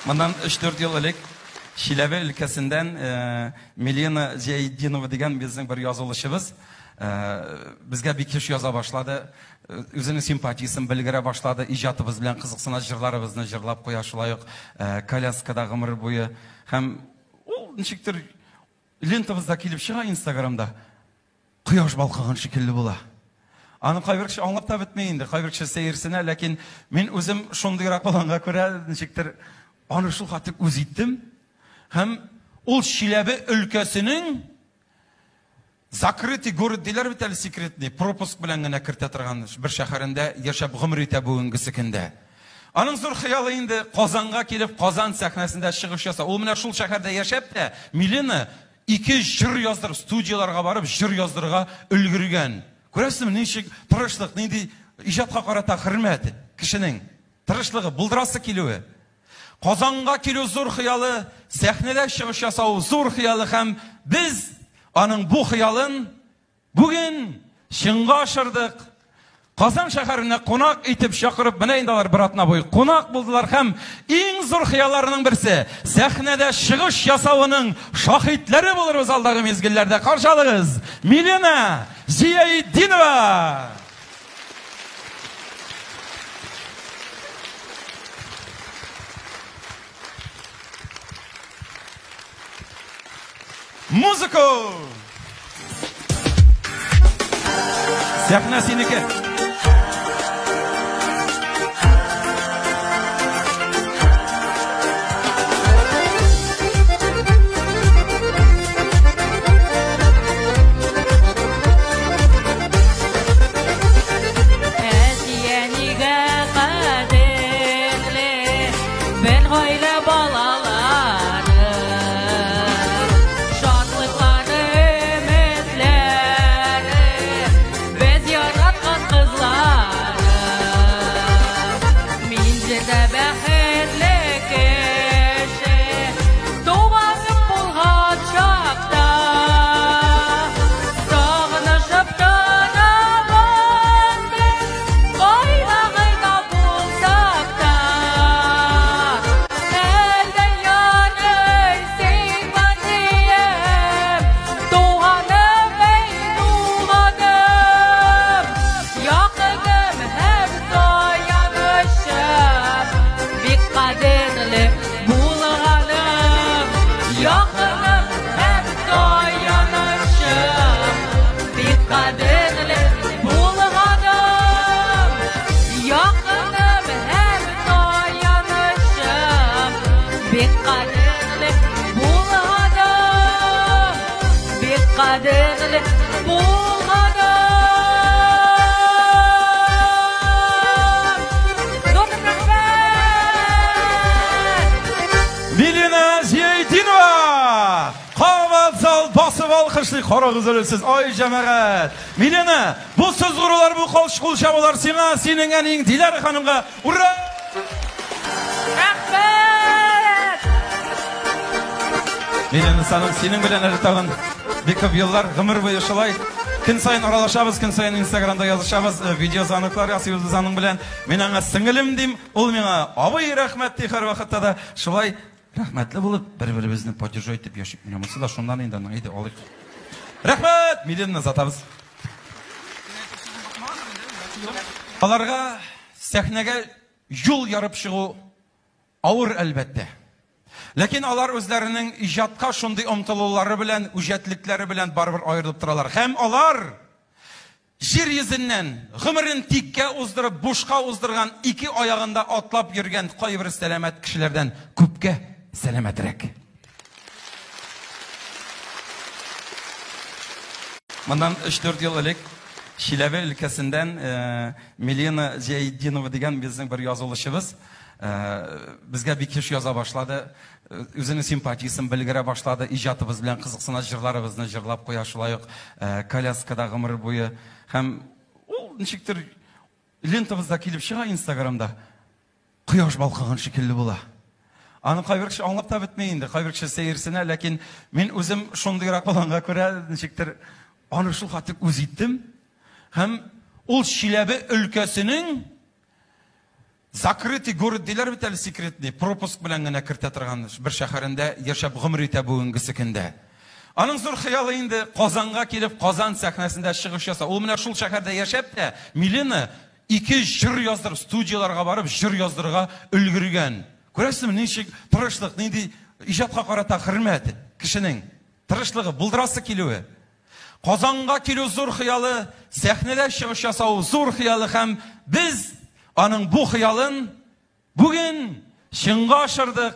Моннан 3-4 ел элек Чиләбе өлкәсеннән Милена Зиаетдинова дигән безнең бер язылучыбыз безгә бик еш яза башлады. Үзенең симпатиясен белгерә башлады, иҗатыбыз белән кызыксына, җырларыбызны җырлап куя, шулай ук коляскада гомер буе. Һәм ул ничектер лентабызда килеп чыга Инстаграмда. Кояш балкыган шикелле була. Аны кайбер кеше аңлап та бетми инде, кайбер кеше сәерсенә, ләкин мин үзем шундыйрак булганга күрә, ничектер аны шул хәтле үз иттем. Һәм ул Чиләбе өлкәсенең закрытый город диләр бит әле, секретный, пропуск белән генә кертә торган бер шәһәрендә яшәп гомер итә бүгенгесе көндә. Аның зур хыялы инде Казанга килеп, Казан сәхнәсендә чыгыш ясау. Ул менә шул шәһәрдә яшәп тә, Милена ике җыр яздырып, студияләргә барып җыр яздырырга өлгергән. Күрәсезме, ничек тырышлык, нинди иҗатка карата хөрмәт кешенең тырышлыгы, булдырасы килүе. Казанга килү зур хыялы, сәхнәдә чыгыш ясау зур хыялы һәм без аның бу хыялын Бүген чынга ашырдык. Казан шәһәренә кунак итеп чакырып, менә инде алар бер атна буе кунак булдылар һәм иң зур хыялларының берсе сәхнәдә чыгыш ясавының шаһитләре булырбыз алдагы мизгелләрдә. Каршы алыгыз, Милена Зияетдинова! Музыка! Сәхнә синеке. Әти-әнигә кадерле бер гаилә балалары. Шатлыклары, өметләре, без яраткан кызлары. Мин җирдә бәхетле кеше, туганым булган чакта. Сагынышып торабыз без, кайда гына булсак та. Әллә ярый син бар диеп, туганым, әй, туганым. Якыным һәм таянычым, бик кадерле булганым. Якыным һәм таянычым, бик кадерле булганым. Якыным һәм таянычым, бик кадерле булганым. Бик кадерле булганым. Зур рәхмәт! Милена Зиятдинова! Кабат зал басып алкышлый. Карагыз әле сез, ай җәмәгать. Милена, бу сызгырулар, бу кул чабулар сиңа, синең әниең Диләрә ханымга. Ура! Рәхмәт! Милена ханым, синең белән әле тагын бик күп еллар гомер буе шулай көн саен аралашабыз, көн саен Инстаграмда язышабыз, видеозвоноклар ясыйбыз без аның белән. Мин аңа сеңелем дим, ул миңа абый рәхмәт ди һәрвакытта да. Шулай рәхмәтле булып, бер-беребезне поддерживать итеп яшик. Менә монысы да шуннан инде аның, әйдә алыйк. Рәхмәт! Миленаны озатабыз. Аларга сәхнәгә юл ярып чыгу авыр, әлбәттә. Ләкин алар үзләренең иҗатка шундый омтылулары белән, үҗәтлекләре белән барыбер аерылып торалар. Һәм алар җир йөзеннән гомерен тиккә уздырып, бушка уздырган, ике аягында атлап йөргән кайбер сәламәт кешеләрдән күпкә сәламәтрәк. Моннан 3-4 ел элек Чиләбе өлкәсеннән Милена Зияетдинова дигән безнең бер язылучыбыз безгә бик еш яза башлады, үзенең симпатиясен белгерә башлады, иҗатыбыз белән кызыксына, җырларыбызны җырлап куя, шулай ук коляскада гомер буе. Һәм ул ничектер лентабызда килеп чыга Инстаграмда. Кояш балкыган шикелле була. Аны кайбер кеше аңлап та бетми инде, кайбер кеше сәерсенә, ләкин мин үзем шундыйрак булганга күрә, ничектер аны шул хәтле үз иттем. Һәм ул Чиләбе өлкәсенең Закрытый город диләр бит әле секретный, пропуск белән генә кертә торган бер шәһәрендә яшәп гомер итә бүгенгесе көндә. Аның зур хыялы инде Казанга килеп, Казан сәхнәсендә чыгыш ясау. Ул менә шул шәһәрдә яшәп тә, Милена ике җыр яздырып, студияләргә барып җыр яздырырга өлгергән. Күрәсезме, ничек тырышлык, нинди иҗатка карата хөрмәт кешенең тырышлыгы, булдырасы килүе. Казанга килү зур хыялы, сәхнәдә чыгыш ясау зур хыялы һәм без аның бу хыялын бүген чынга ашырдык.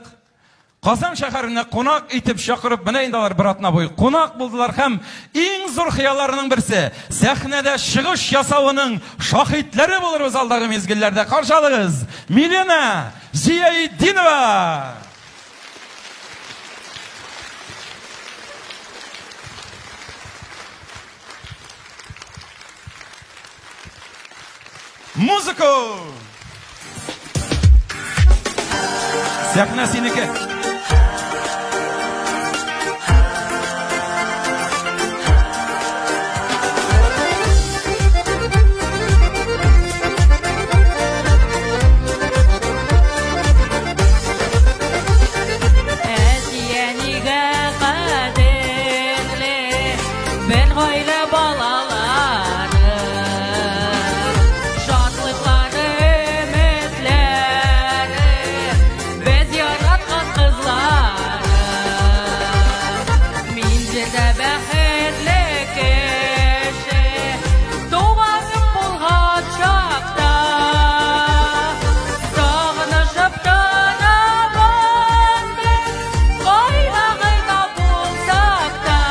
Казан шәһәренә кунак итеп чакырып, менә инде алар бер атна буе кунак булдылар һәм иң зур хыялларының берсе сәхнәдә чыгыш ясавының шаһитләре булырбыз алдагы мизгелләрдә. Каршы алыгыз, Милена Зиятдинова! Музыку! Сәхнә синеке. Әти-әнигә кадерле бер гаилә балалары. Шатлыклары, өметләре, без яраткан кызлары. Мин җирдә бәхетле кеше, туганым булган чакта. Сагынышып торабыз без, кайда гына булсак та.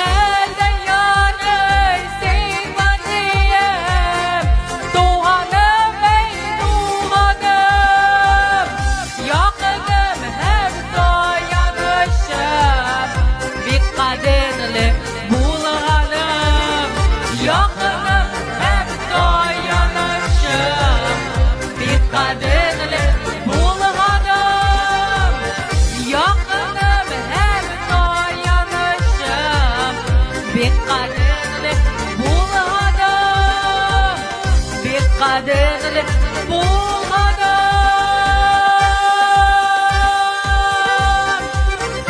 Әлдә ярый син бар диеп, туганым, эй, туганым. Якыным һәм таянычым, бик кадерле булганым. Якыным һәм таянычым, бик кадерле булганым. Якыным һәм таянычым, бик кадерле булганым. Бик кадерле булганым.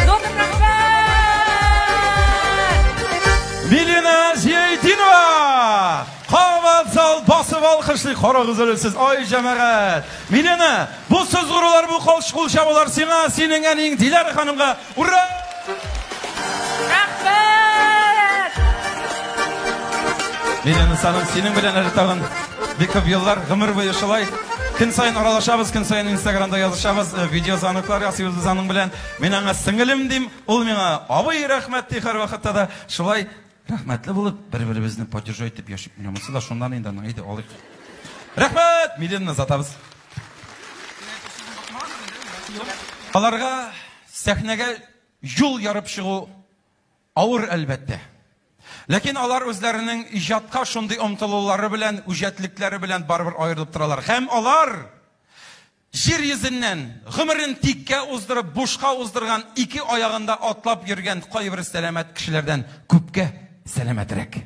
Зур рәхмәт! Милена Зиятдинова! Кабат зал басып алкышлый. Карагыз әле сез, ай җәмәгать. Милена, бу сызгырулар, бу кул чабулар сиңа, синең әниең Диләр ханымга. Ура! Рәхмәт! Милена ханым, синең белән әле тагын бик күп еллар гомер буе шулай көн саен аралашабыз, көн саен Инстаграмда язышабыз, видео звоноклар ясыйбыз без аның белән. Мин аңа сеңелем дим, ул миңа абый рәхмәт ди һәрвакытта да. Шулай рәхмәтле булып, бер-беребезне поддержать итеп яшик. Менә монысы да шуннан инде аның, әйдә алыйк. Рәхмәт! Миленаны озатабыз. Аларга сәхнәгә юл ярып чыгу авыр әлбәттә. Ләкин алар үзләренең иҗатка шундый омтылулары белән, үҗәтлекләре белән барыбер аерылып торалар. Һәм алар җир йөзеннән гомерен тиккә уздырып, бушка уздырган, ике аягында атлап йөргән кайбер сәламәт кешеләрдән күпкә сәламәтрәк.